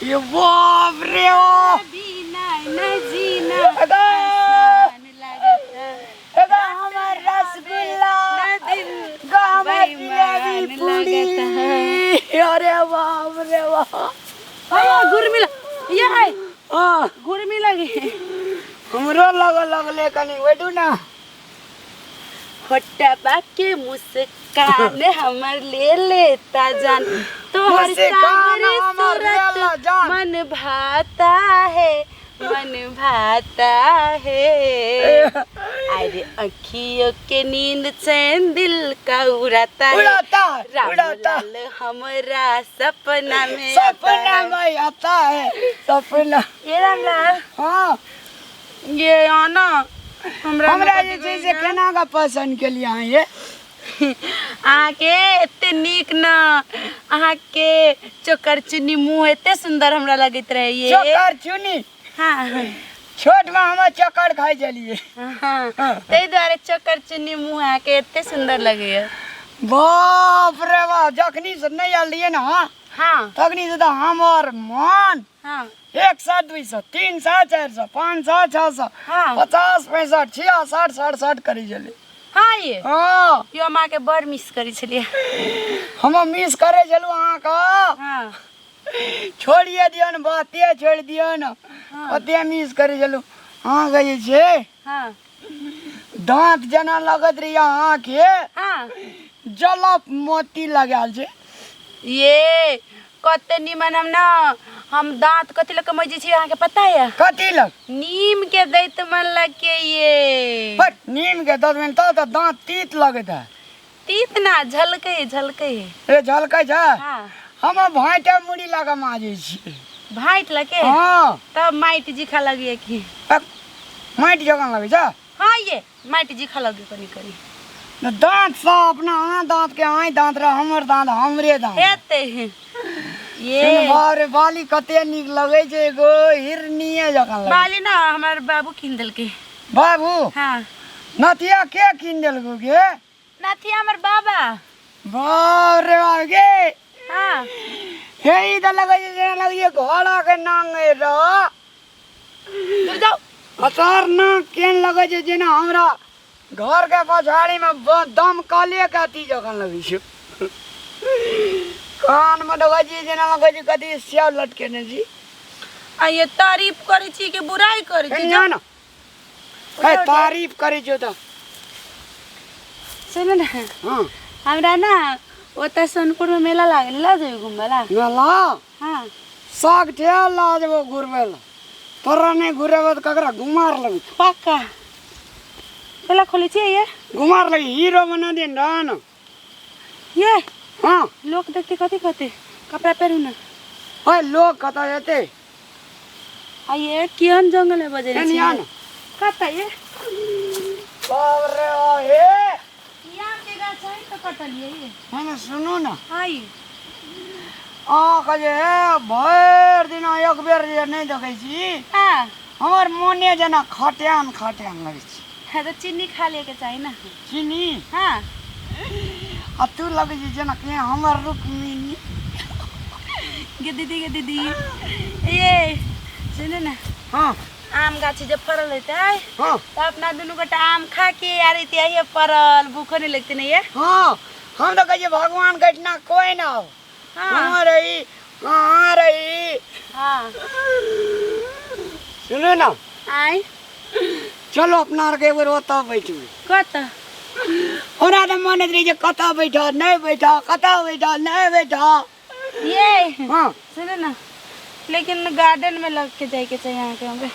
ये बाप रे बाप। बिना न जीना अगो आसान लगता अगो हमर रसगुल्ला न दिल गो हमर बेईमान जिलेबी पूरी लगता। अरे बाप रे बाप। अरे गुरमी ये है हाँ गुरमी लगे। हमरो लग लगले कनी बैठू ना। होटबा के मुस्कान हमर ले लेता जान, तोहर मुस्कान सामने हमर सूरत लेला जान। मन भाता है, मन भाता है। अरे अखियों के नींद चैन दिल का उड़ाता है, उड़ाता है, राम उड़ाता। लाल हमरा सपना में आता सपना है। में आता है सपना। ये रामलाल। हाँ। ये आना हमरा हमरा जे छै से केना का पसंद के लिए अहाँ ये? अहाँके एते नीक न, अहाँके चोकर चुन्नी मुँह एते सुंदर हमरा लगैत रहे ये। चोकर चुन्नी? हाँ। छोट में हम चोकर खाइ छलियै। हाँ, ताहि दुआरे चोकर चुन्नी मुँह अहाँके एते सुंदर लगैया। बाप रे बाप, जखनी से नहि आयल रहियै ने अहाँ, हाँ। तखनी से तऽ हमर मन हाँ। 100 200 300 400 500 600 हाँ। 50 65 66 67 करै छलै। हाँ ये। हाँ। यो हम अहाँके बड़ मिस करै छलियै। हम मिस करै छलहुँ अहाँके। हाँ। छोड़िए दियौ ने, बाते छोड़ि दियौ ने। हाँ। ओते मिस करै छलहुँ। अहाँके जे छै, हाँ। दाँत जेना लगैत रहैए अहाँके, हाँ। जलप मोती लगायल छै। ये कते निमन हम न, हम दांत कथी लग के मजै छी अहाँके पता है? कथी लग? नीम के दैत मन लग के ये। हट, नीम के दैत मन तब तऽ दांत तीत लगैत है। तीत ना, झलकै, झलकै। ए झलकै छै? हाँ। हम भाँटे मुड़ी लग माजै छी। भाँट लगे? हाँ। तब माटि जिखा लगिए की? तब माटि जकाँ लगै छै? हाँ ये माटि जिखा लगे कनी कनी। न दांत सब अपना अहाँ दांत के अहीं दांत रह, हमर दांत हमरे दांत। हेतै। ये। सुन बाप रे, बाली कते नीक लगै छै एगो हिरनीये जकाँ लगै। बाली ना हमर बाबू कीन देलकै। बाबू? हाँ। नथिया के कीन देलकौ गे? नथिया हमर बाबा। बाप रे बाप गे। हाँ। हे ई तऽ लगै छै जेना लगै छै घोड़ा के नांगरि रह। दूर जाओ। खतरनाक केहन लगै छै जेना हमरा घर के पछाड़ी में दमकले के अथी जखन लगै छै। कान में देखै छी जेना लगै छै कथी सेव लटकेने छी। आ ये तारीफ करै छी कि बुराई करै छी? ना ना। ए, तारीफ करै छियौ तऽ। सुन ना। हाँ। हमरा ना ओतऽ सोनपुर में मेला लागल, लऽ जेबै घुमबै ला? मेला? हाँ। साग ठेल ला जेबो घुरबै ला। तोरा नहि घुरेबो तऽ ककरा घुमार लगै? पक्का। मेला खोलै छियै ये? घुमार लगी हीरो बना दे ना। ये? हाँ। लोक देखते कथी कहते? कपड़ा पहिरू ना। ओए लोक कतऽ जेतै? आ ये केहन जंगल में बजेने एनी छी? आ ना। कतऽ ये? बाप रे बाप, हे। ई आम के गाछ है तऽ कटलियै ये। नहीं, नहीं, सुनू ना। हाँ ये। अहाँके जे हे भरि दिना एक बेर जे नहि देखै छी, हाँ। हमर मोने जेना खट्यान खट्यान लगै छै। हाँ, तऽ चीनी खा लियके चाही ना। चीनी? हाँ। आ तू लगै छै जेना के हमर रुक्मिणी। गे दीदी, गे दीदी। ये सुनू ना। हाँ। आम गाछ जे फड़ल हेतै, हाँ। तऽ अपना दुनू गोटा आम खा के आर एते आइए पड़ल, भूखो नहीं लगते नहीं ये? हाँ, हम तो कहै छियै भगवान के एहिठिना कोइ ना हो। हाँ। हाँ रही, हाँ रही। हाँ। सुनू ना। आय। चलो अपना आरके एक बेर ओतऽ बैठबै। कतऽ? हमरा तऽ मन होइत रहै छै कतऽ बैठऽ, नहि बैठऽ, कतऽ बैठऽ, नहि बैठऽ। ये। हाँ। सुनू ना, लेकिन गार्डन में लग के जाए के चाहिए अहाँके हमरा।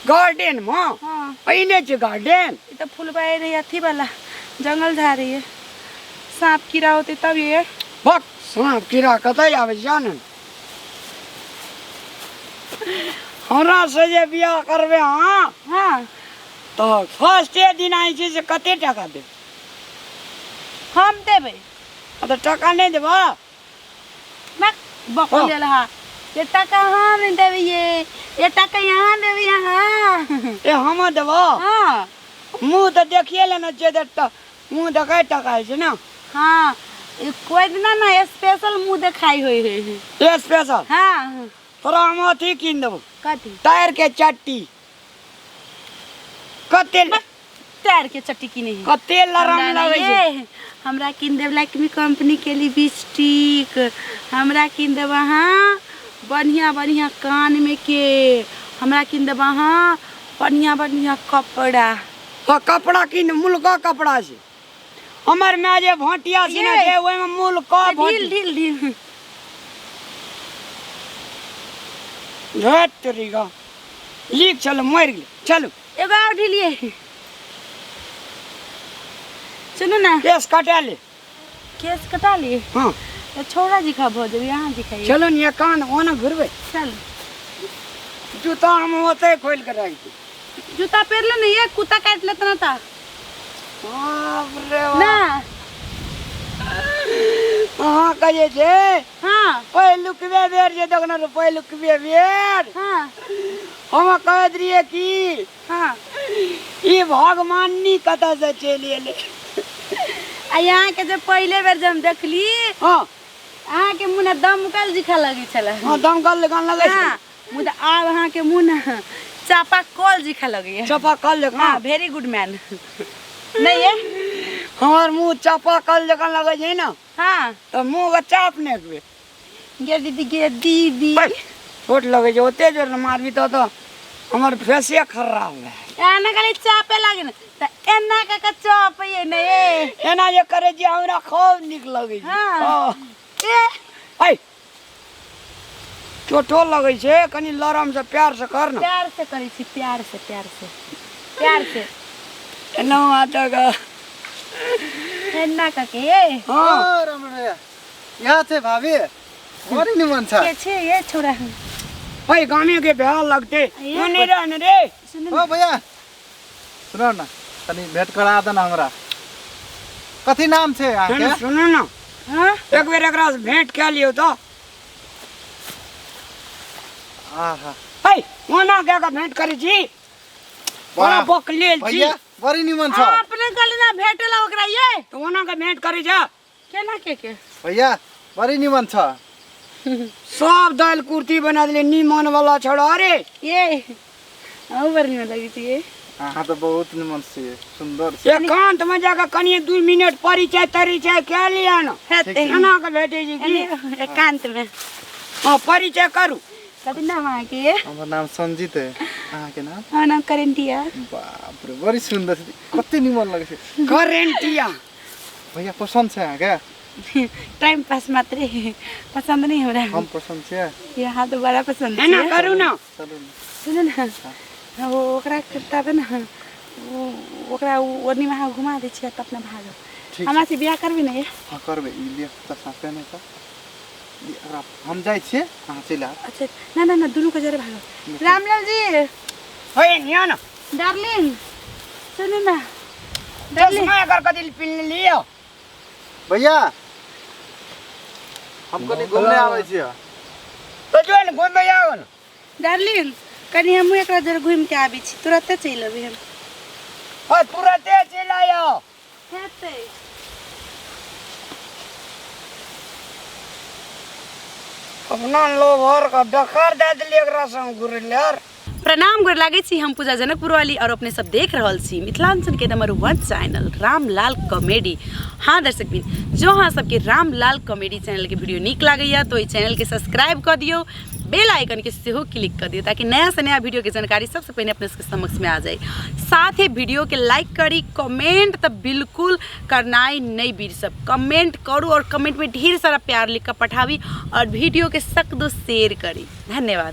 गार्डन में? हाँ। एने छै गार्डन? ई तऽ फुलबाड़ी रही अथी वाला, जंगल झाड़ी है, सांप कीड़ा होते तब ये। बक, सांप कीड़ा कतऽ आबै छै जान? हमरा से जे बियाह करबै अहाँ, हाँ। तऽ फर्स्टे दिन आइ छै से कते टाका देबै? हम देबै। आ तऽ टाका नहि देबऽ? बक, बकल हाँ। लेल हा। ये टाका हम नहि देबै ये, ये टाका यहाँ देबै यहाँ। ए हम देबऽ? हाँ। मुँह तऽ देखिए लेने छियै तऽ मुँह देखै टाका होइ छै ने? हाँ, ई कोइ दिना ना स्पेशल मुँह देखाइ होइ है। स्पेशल? हाँ। तोरा हम अथी कीन देबो। कथी? टायर के चट्टी। कते टायर के चट्टी किने है? कते लरम हमरा लगै छै। ये, हमरा कीन देब लक्ष्मी कंपनी के लिपस्टिक, हमरा कीन देब अहाँ बढ़िया बढ़िया कान में के, हमरा कीन देब अहाँ बढ़िया बढ़िया कपड़ा। हाँ, कपड़ा कीन मुलका कपड़ा छै। हमर माय जे भोटिया सीने ये। छै ओहिमे मुलका ढील ढील ढील। झट तेरी गा लीक चलो मरि गेलै। चलू एगो और ढीलिए। सुनू ना, केस कटा ले। केस कटा लिए? हाँ। तो छोरा जी खा भऽ जेबै, अहाँ जी खाइए। चलो ने कान ओना घुरबै। चल। जूता हम ओतै खोलि कऽ राखि देब। जूता पहिरले ने ये, कुत्ता काटि लेत ना ता। बाप रे बाप। ना अहाँ कहै छै? हाँ। पहिलुकबे बेर जे देखने रहो, पहिलुकबे बेर। हाँ। हम कहैत रहियै कि हाँ। ई भगवानी कतऽ से चलि एलै? आ यहाँ के जे पहिले बेर जे हम देखली, हाँ, अहाँ के मुँह दमकल जिखा लगै छलै। हाँ, दमकल जकाँ लगै छै। हाँ, मुदा आब अहाँ के मुँह ने चापा कल जिखा लगैया। चापा कल जकाँ? हाँ, वेरी गुड मैन। नहीं ये? हमर मुँह चापा कल जकाँ लगै छै ने? हाँ। तऽ मुँह के चाप नहि एकबे। गे दीदी, गे दीदी। बैठ, छोट लगै छै, ओते जोर ने मारबी तऽ हमर फेसे खराब भए जायत। एना खाली चापे लागे ने तऽ एना कऽ के चपैयै ने ये। एना जे करै छियै हमरा खूब नीक लगै छै। हाँ। हाँ। ए। ऐ, चोटो लगै छै, कनि लरम से प्यार से कर ने। प्यार से करै छी, प्यार से, प्यार से, प्यार से। एना हाथक। एना कऽ के ये। हाँ। ओ, राम भैया, यहाँ छै भाभी, बड़ी निमन छ। के छै ये छोरा? ओइ गामे के ब्याह लगते। ये। ओने रहने रे। सुन। ओ भैया, सुन न, तनी भेंट करा दे न हमरा। कथी नाम छै अहाँके? सुनू न। हाँ? एक बेर एकरा से भेंट कए लियौ तऽ। आहा। है, ओना कए कऽ भेंट करै छी? वाह। ओना बकलेल छी। भैया, बड़ी निमन छ। अपने गली ना भेटेला ओकरा ये। तऽ ओना के भेंट करै छ? केना के के? भैया, बड़ी निमन छ। सब दालि कुर्ती बना देले निमन वाला छोड़ा अरे। ये, अहूँ बड़ निमन लगै छी ये। अहाँ तऽ बहुत निमन छियै, सुन्दर छी। एकांत में जाके कनि 2 मिनट परिचय तरिचय कए लिअ ने। हेतै। एना के भेटै छै की? एने एकांत में। हाँ, परिचय करू। कथी नाम अहाँके ये? हमर नाम संजीत है, अहाँके नाम? हमर नाम करेंटिया। बाप रे, बड़ी सुन्दर छै, कते निमन लगै छै। करेंटिया। भैया पसन्द छै अहाँके? टाइम पास मात्रे, पसन्द नहीं हमरा। हम पसन्द छियै? यहाँ तऽ बड़ा पसन्द एना छै। करू ने। चलू ने। सुनू ने, ओ ओकरा तबे ने, ओ ओकरा ओन्नी में अहाँ घुमा दै छियै तऽ अपना भागब। ठीक। हमरा से बियाह करबी ने ये? हाँ, करबै। ई लिअ चश्मा पेने कऽ। लिअ, एकरा हम जाइ छियै, अहाँ चलि आयब। अच्छा, ना ना ना, दुनू के जरे भागब। रामलाल जी। हे, निया न। डार्लिंग, सुनू ना। डार्लिंग। चश्मा एकर कथी पिन्ह लिअ? भैया, हम कनि घूमने आबै छियै। तऽ जो ने घुमबै आउ ने। डार्लिंग, कनि हमहूँ एकरा जरे घुमि के आबै छी, तुरते चलि अबै हम। हाँ, तुरते चलि आउ। हेतै। अपना लोभर के डकार दए देलियै एकरा संग घुरै लए यार। प्रणाम, गोर लागै छी। हम पूजा जनकपुर वाली और अपने सब देख रहल छी मिथिलांचल के नंबर 1 चैनल रामलाल कॉमेडी। हाँ दर्शक बिन, जो अहाँ सबके रामलाल कॉमेडी चैनल के वीडियो नीक लागैया तो एहि चैनल के सब्सक्राइब कऽ दियौ, बेल आइकन के सेहो क्लिक कऽ दियौ ताकि नया से नया वीडियो के जानकारी सबसे पहिने अपने सबके समक्ष में आ जाए। साथ ही वीडियो के लाइक करी, कमेंट तऽ बिल्कुल करनाइ नहीं बिसरब, कमेंट करू और कमेंट में ढेर सारा प्यार लिख कऽ पठाबी और वीडियो के सक दो शेयर करी। धन्यवाद।